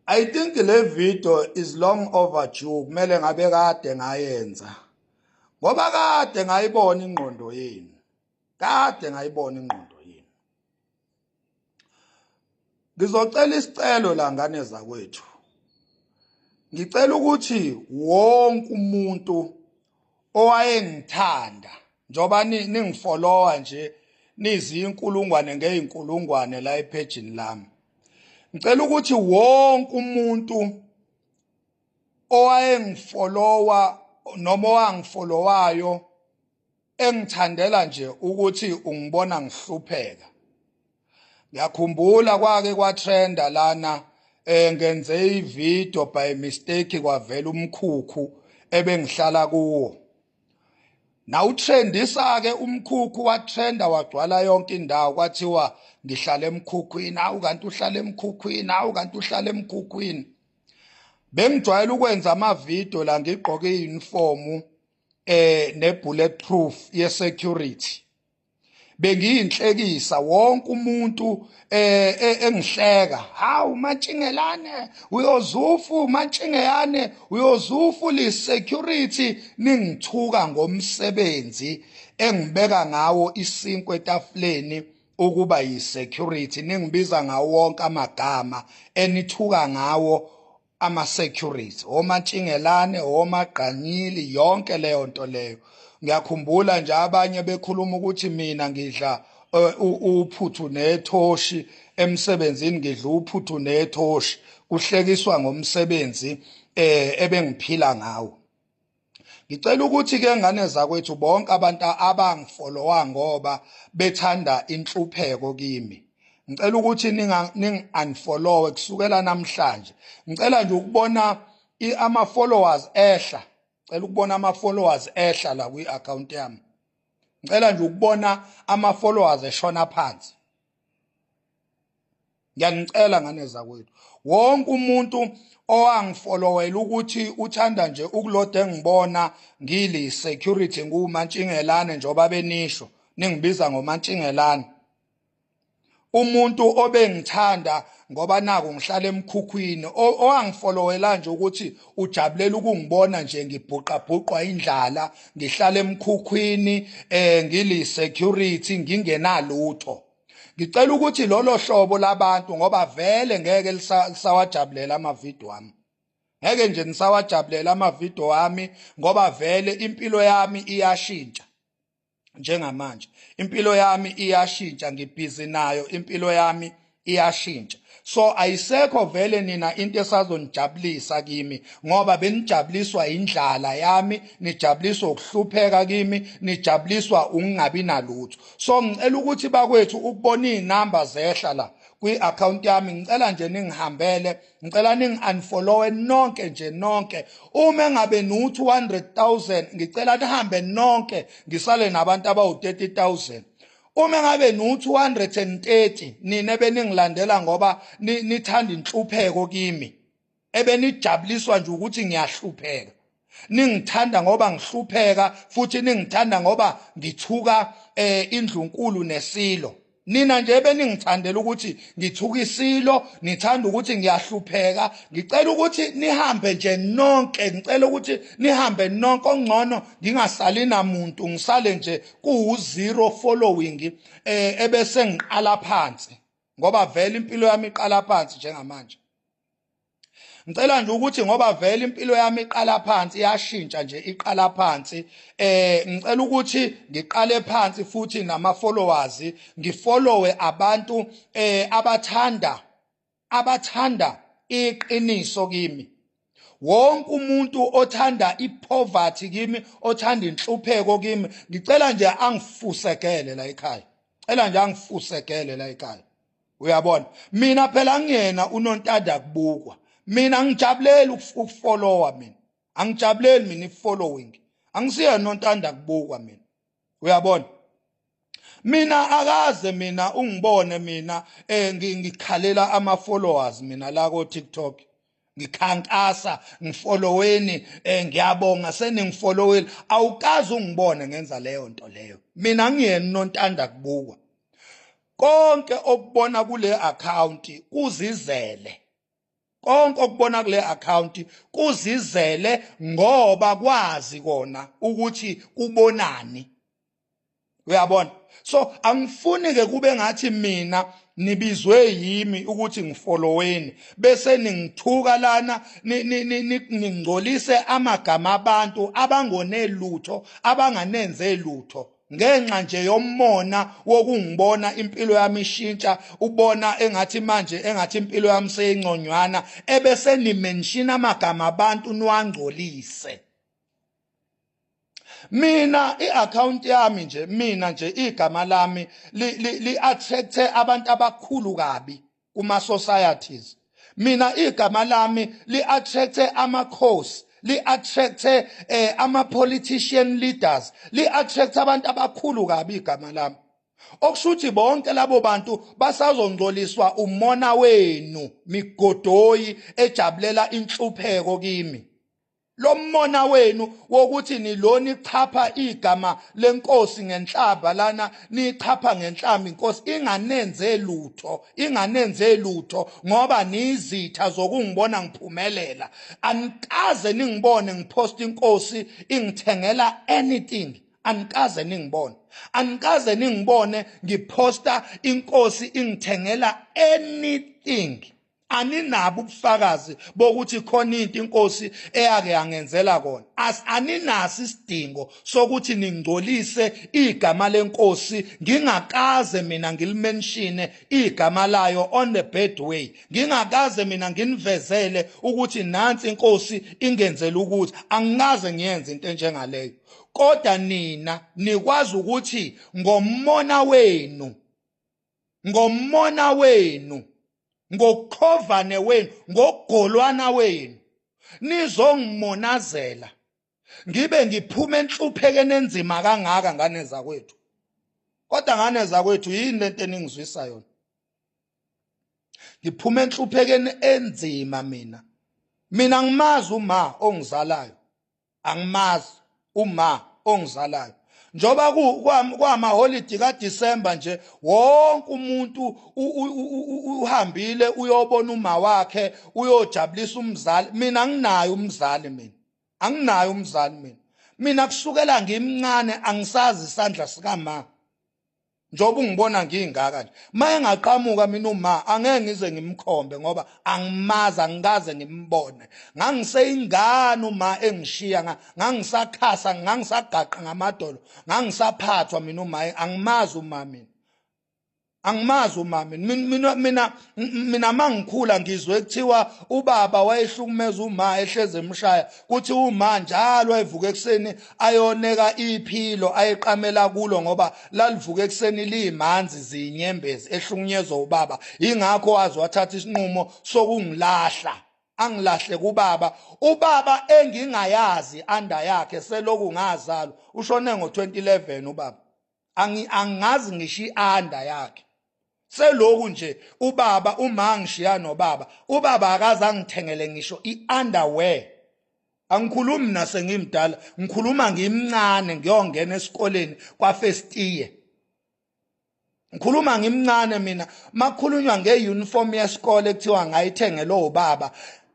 I think le video is long overdue, kumele ngabe kade ngayenza ngoba kade ngayibona ingqondo yenu, kade ngayibona ingqondo yenu. Ngizocela isicelo la, ngane zakwethu. Ngicela ukuthi wonke umuntu owayengithanda, njoba ningifollowa nje nizinkulungwane ngeyinkulungwane la ephejini lami, ngicela ukuthi wonke umuntu owayengifollowa noma owangifollowayo engithandela nje ukuthi ungibona ngihlupheka. Ngiyakhumbula kwake kwatrenda lana, ngenze ivideo by mistake, kwavela umkhukhu ebengihlala kuwo. Nawutrendisa ke umkhukhu, watrenda wagcwala yonke indawo, kwathiwa ngihlala emkhukhwini. Awu, kanti uhlala emkhukhwini? Awu, kanti uhlala emkhukhwini? Bengijwayele ukwenza amavidiyo la ngigqoke i-uniform ne-bulletproof ye-security, bengiyinhlekisa, wonke umuntu engihleka, "Hawu Mantshingelane, uyozufu Mantshingeyane, uyozufu li security." Ningithuka ngomsebenzi engibeka ngawo isinkwe etafuleni, ukuba yi-security. Ningibiza ngawo wonke amagama enithuka ngawo ama-security, omantshingelane, omagqanyili, yonke leyo nto leyo. Ngiyakhumbula nje abanye bekhuluma ukuthi mina ngidla uphuthu nethoshi emsebenzini, ngidla uphuthu nethoshi, kuhlekiswa ngomsebenzi ebengiphila ngawo. Ngicela ukuthi ke, ngane zakwethu, bonke abantu abangifollowa ngoba bethanda inhlupheko kimi, ngicela ukuthi ninga ningi-unfollowe kusukela namhlanje. Ngicela nje ukubona ama-followers ehla, cela ukubona ama-followers ehla la kwi-account yami. Ngicela nje ukubona ama-followers eshona phansi. Ngiyanicela, ngane zakwethu, wonke umuntu owangifollowela ukuthi uthanda nje ukuloda engibona ngili security, ngumantshingelane, njengoba benisho ningibiza ngomantshingelane, umuntu obengithanda ngoba naku ngihlala emkhukhwini, owangifollowela nje ukuthi ujabulela ukungibona nje ngibhuqabhuqwa indlala, ngihlala emkhukhwini, ngili security, ngingenalutho, ngicela ukuthi lolo hlobo labantu, ngoba vele ngeke lisawajabulela amavidiyo wami, ngeke nje nisawajabulela amavidiyo wami, ngoba vele impilo yami iyashintsha njengamanje. Impilo yami iyashintsha, ngibhizi nayo, impilo yami iyashintsha. So ayisekho vele nina into esazonijabulisa kimi, ngoba benijabuliswa indlala yami, nijabuliswa ukuhlupheka kimi, nijabuliswa ukungabi nalutho. So ngicela ukuthi bakwethu, ukubona izinamba zehla la kwi-account yami, ngicela nje ningihambele, ngicela ningi-unfollowe nonke nje nonke. Uma engabe nu-200,000, ngicela nihambe nonke, ngisale nabantu abawu-30,000. Uma ngabe nu-230, nina beningilandela ngoba nithanda inhlupheko kimi, ebenijabuliswa nje ukuthi ngiyahlupheka, ningithanda ngoba ngihlupheka, futhi ningithanda ngoba ngithuka indlunkulu nesilo, nina nje beningithandela ukuthi ngithuka isilo, nithanda ukuthi ngiyahlupheka, ngicela ukuthi nihambe nje nonke, ngicela ukuthi nihambe nonke. Ongcono ngingasali namuntu, ngisale nje kuwu-zero following, ebese ngiqala phansi, ngoba vele impilo yami iqala phansi njengamanje. Ngicela nje ukuthi, ngoba vele impilo yami iqala phansi, iyashintsha nje, iqala phansi, ngicela ukuthi ngiqale phansi futhi nama followers, ngifollowe abantu abathanda iqiniso kimi. Wonke umuntu othanda ipoverty kimi, othanda inhlupheko kimi, ngicela nje angifusekele la ekhaya, cela nje angifusekele la ekhaya. Uyabona, mina phela ngiyena unontanda kubukwa. Mina ngijabulela ukufollowa, mina angijabuleli mina i-following, angisiye nontanda kubukwa mina. Uyabona, mina akaze mina ungibone mina ngikhalela ama followers mina la ko TikTok, ngikhankasa ngifolloweni, ngiyabonga seningifollowile. Awukaze ungibone ngenza leyo nto leyo. Mina ngiyena nontanda kubukwa. Konke okubona kule account kuzizele. Konke okubona kule account kuzizele ngoba kwazi kona ukuthi kubonani. Uyabona? So angifuni ke kube ngathi mina nibizwe yimi ukuthi ngifolloweni bese ningithuka lana, ningcolise amagama abantu abangone lutho, abanganenze lutho, ngenxa nje yomona wokungibona impilo yami ishintsha, ubona engathi manje engathi impilo yami seyingconywana, ebese nimention amagama abantu niwangcolise. Mina i-account yami nje, mina nje igama lami li-attract abantu abakhulu kabi kuma societies. Mina igama lami li-attract amakhosi, li-attract ama politician leaders, li-attract abantu abakhulu kabi igama lami. Okusho ukuthi bonke labo bantu basazongcoliswa umona wenu, migodoyi ejabulela inhlupheko kimi. Lo mona wenu wokuthi niloni chapha igama lenkosi ngenhlamba lana, nichapha ngenhlamba inkosi inganenze lutho, inganenze lutho, ngoba nizitha zokungibona ngiphumelela. Anikaze ningibone ngipost inkosi ingithengela anything, anikaze ningibone, anikaze ningibone ngiposta inkosi ingithengela anything. Aninabo ubufakazi bokuthi khona into inkosi eyake yangenzela kona. Aninaso isidingo sokuthi ningcolise igama lenkosi ngingakaze mina ngilimenshine igama layo on the bad way, ngingakaze mina nginivezele ukuthi nansi inkosi ingenzela ukuthi. Angikaze ngiyenze into enjengaleyo, kodwa nina nikwazi ukuthi ngomona wenu, ngomona wenu, ngokukhovane wenu, ngokugolwana wenu, nizongimonazela ngibe ngiphuma enhluphekeni enzima kangaka, ngane zakwethu. Kodwa ngane zakwethu, yini lento eningizwisa yona? Ngiphuma enhluphekeni enzima mina. Mina ngimazi uma ongizalayo, angimazi uma ongizalayo. Njoba kwama holiday kaDecember nje, wonke umuntu uhambile uyobona uma wakhe, uyojabulisa umzali. Mina anginayo umzali, mina anginayo umzali. Mina kusukela ngimncane angisazi isandla sikama. Njengoba ungibona ngingaka nje, maye ngaqhamuka mina uma angeke ngize ngimkhombe ngoba angimazi, angikaze ngimbone. Ngangiseyingane uma engishiya, ngangisakhasa, ngangisagaqa ngamadolo, ngangisaphathwa mina uma. Angimazi uma mina, angimazi uma mina. Mina mangikhula ngizwe kuthiwa ubaba wayehlukumeza uma, ehleze emshaya, kuthi uma njalo wayevuka ekuseni ayoneka iphilo ayeqamela kulo, ngoba lalivuka ekuseni liyimanzi zinyembezi, ehlukunyezwa ubaba. Ingakho wazi wathatha isinqumo sokungilahla, angilahle kubaba, ubaba engingayazi anda yakhe seloku ngazalwa. Ushone ngo2011 ubaba. Angazi ngisho ianda yakhe seloku nje ubaba. Uma ngishiya nobaba, ubaba akaze angithengele ngisho i-underwear. Angikhulumi nasengimdala, ngikhuluma ngimncane, ngiyongena esikoleni kwa-first year. Ngikhuluma ngimncane mina. Makhulunywa ngeuniform yesikole kuthiwa ngayithengela ubaba,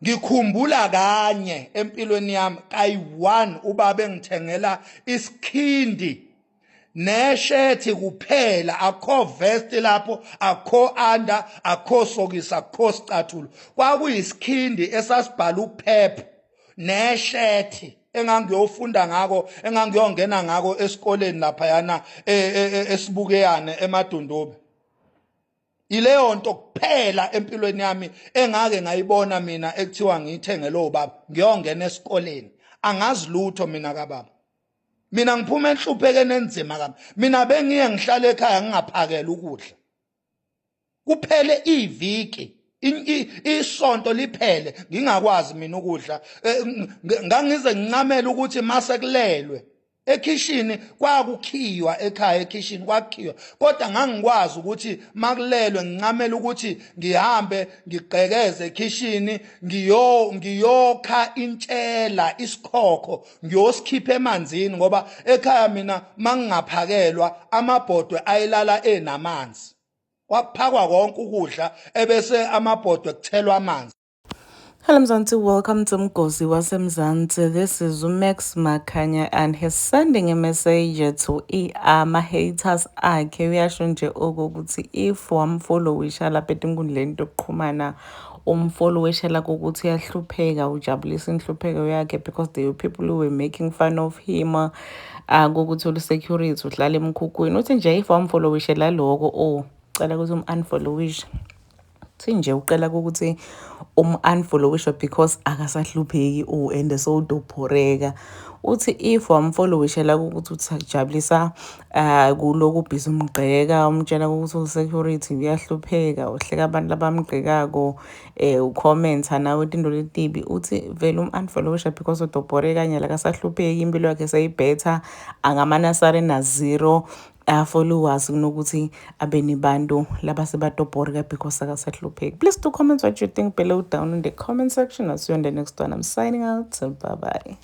ngikhumbula kanye empilweni yami kayi-1 ubaba engithengela isikhindi neshethi kuphela. Akho vest lapho, akho under, akho sokisi, akho sicathulo. Kwakuyisikhindi esasibhala uPep neshethi engangiyofunda ngako, engangiyongena ngako esikoleni laphayana esibukeyane eMadundube. Ileyo nto kuphela empilweni yami engake ngayibona mina ekuthiwa ngiyithengele ubaba ngiyongena esikoleni. Angazi lutho mina kababa. Mina ngiphuma enhluphekeni enzima kabi. Mina bengiye ngihlale ekhaya ngingaphakela ukudla, kuphele iviki, isonto liphele ngingakwazi mina ukudla. Ngangize ngincamela ukuthi mase kulelwe ekhishini, kwakukhiywa ekhaya, ekhishini kwakukhiywa, kodwa ngangikwazi ukuthi makulelwe ngincamela ukuthi ngihambe ngigqekeze ekhishini, ngiyokha intshela, isikhokho, ngiyosikhipha emanzini, ngoba ekhaya mina mangingaphakelwa amabhodwe ayilala enamanzi. Kwakuphakwa konke ukudla ebese amabhodwe kuthelwa amanzi. Hello Mzansi, welcome to Mgosi waseMzansi. This is Max Makhanya and he's sending a message to ama-haters akhe. Uyasho nje okokuthi if wamfollowisha lapha etinkundleni tokuxhumana, umfollowishela kokuthi uyahlupheka, ujabulisa inhlupheko yakhe, because there were people who were making fun of him kokuthi uli-security, uhlala emkhukhwini. Uthi nje if wamfollowishela loko, oh, cela ukuthi um-unfollowishe. Thi nje ucela ukuthi um-unfollowishe because akasahlupheki, oh, and sowudobhoreka. Uthi if wamfollowishela ukuthi uthajabulisa kuloku ubhizi umgqeka, umtshela ukuthi u-security, uyahlupheka, uhleka abantu labamgqekako, ucommenta nawe tinto letibi, uthi vele um-unfollowisha because udobhoreka nyala, akasahlupheki, impilo yakhe seyibhetha, angamane asale na-zero followers kunokuthi abe nebantu labasebadobhoreka because akasahlupheki. Please do comment what you think below down in the comment section. I'll see you on the next one. I'm signing out. Bye bye.